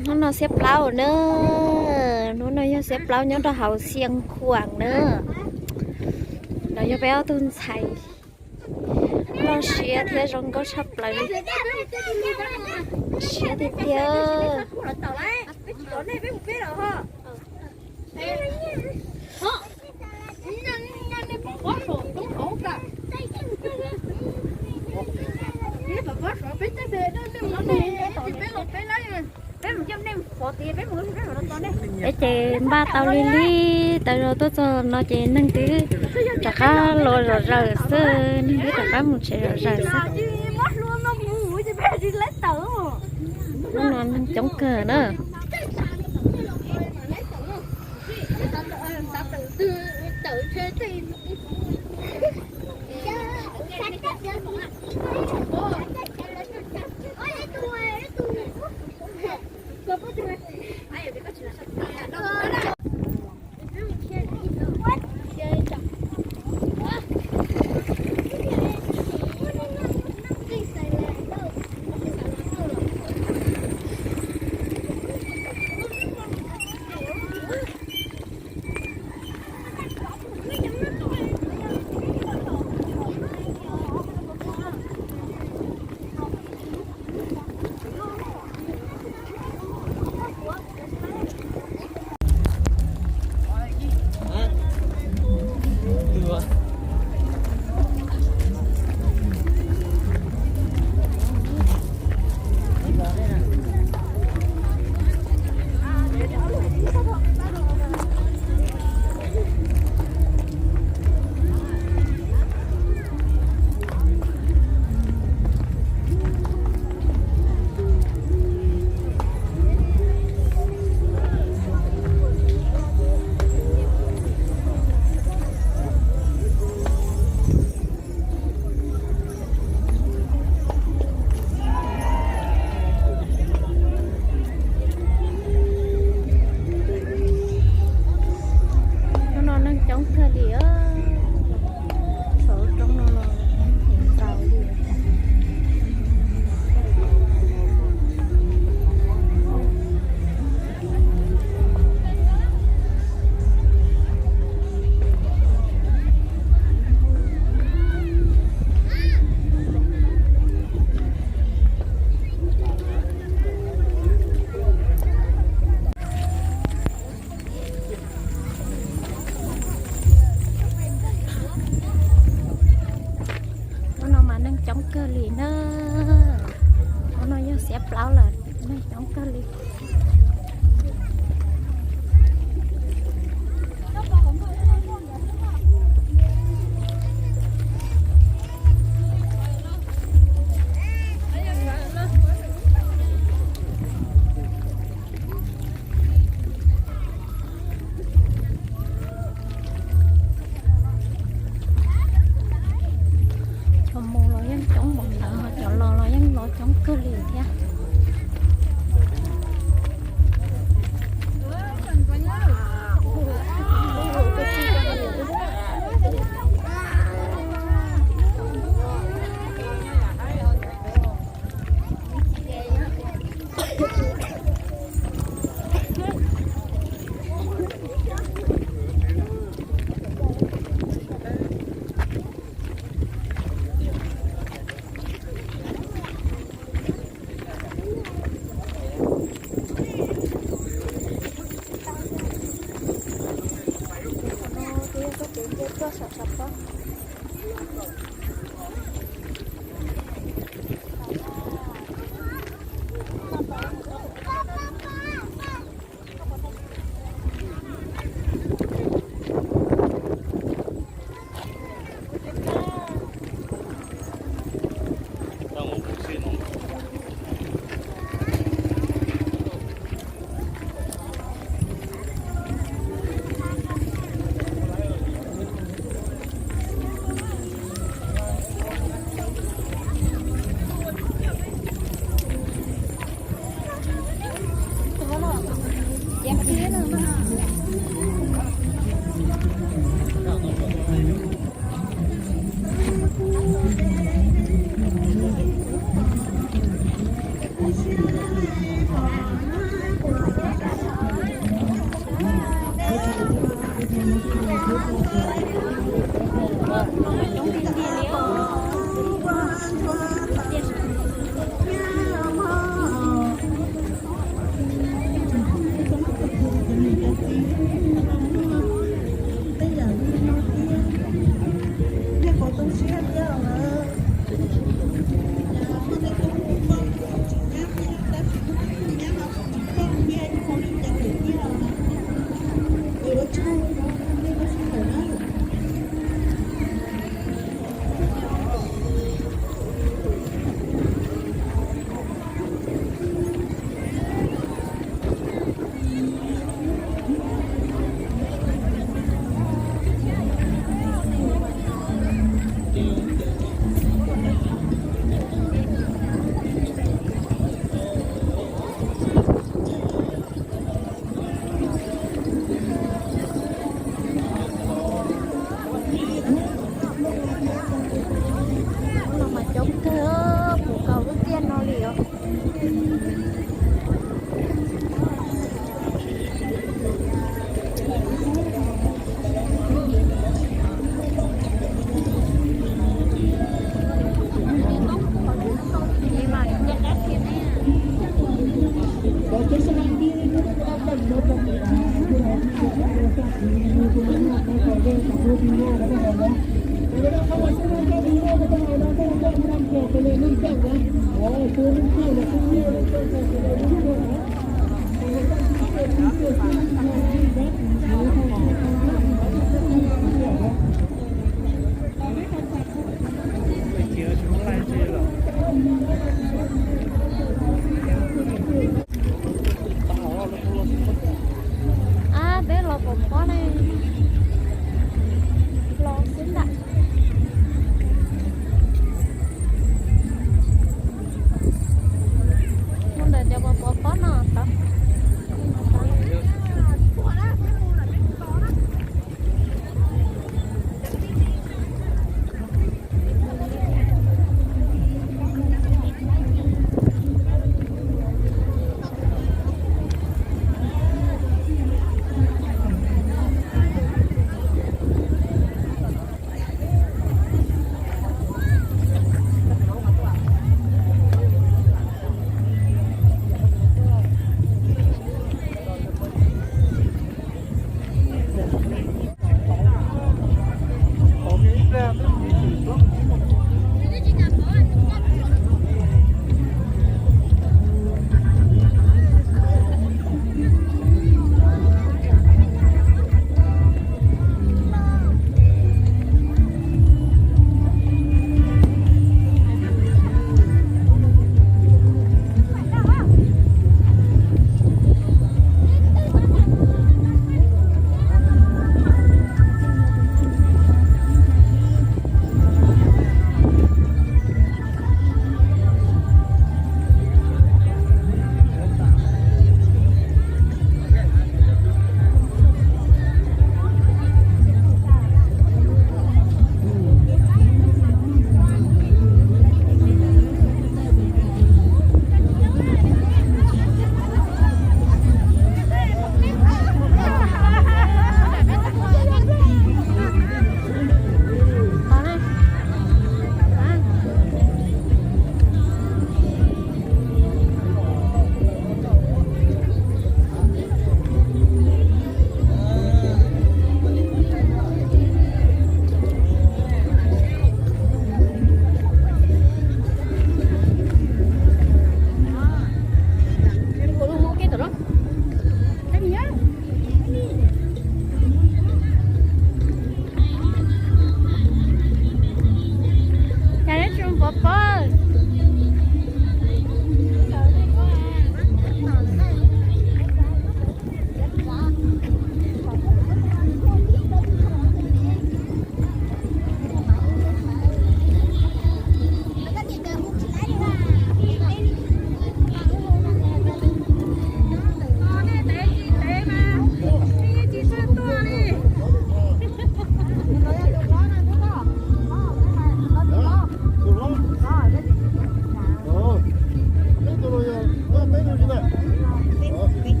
Hnub no xiab plaub na, hnub no yog xiab plaub nyob rau hauv Xia Khuam na. No yog peb ob tug ntxhais loj siab thiab zoo nkauj tshaj plaws li. Siab tiag tiag. Peb ces npaj tau li li, tau zoo tuaj txog no ces neeg twb rov qab los zom zaws xwb, neeg twb rov qab mus tsev zom zaws xwb. Hnub no neeg coob kawg na. Hnub no neeg coob kawg li, saum roob no los ntau li. Hnub no mas neeg coob kawg li na. Hnub no yog xiab plaub lawm, neeg coob kawg li. Cov mus los yeej coob npaum ntawd, cov los los yeej los coob kawg li thiab. Ab, peb los pov pob ne, los xwb ntag. Mus ntawm cov pov pob no tod.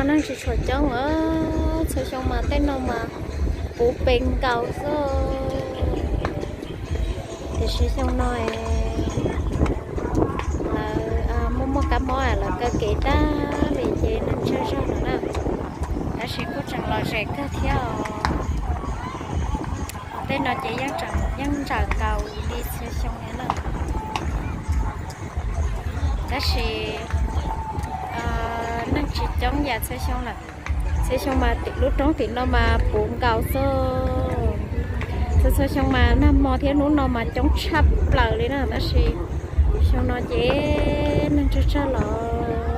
Neeg tsis tshua coob, txhua xyoo mas tej no mas puv pes nkaus xwb. Tiam sis xyoo no lawv muaj muaj kab mob lawv kaw kev tag li ces neeg tsawg zog no na. Tab sis kuj tseem lom zem kawg thiab os. Tej no ces yeej ntsawm nkaus li txhua xyoo li na. Tab sis neeg tsis coob yam txhua xyoo lawm. Txhua xyoo mas lub roob tim no mas puv nkaus xwb. Txhua txhua xyoo mas nag hmo thiab hnub no mas coob tshaj plaws li na, tab sis xyoo no ces neeg tsawg tsawg los.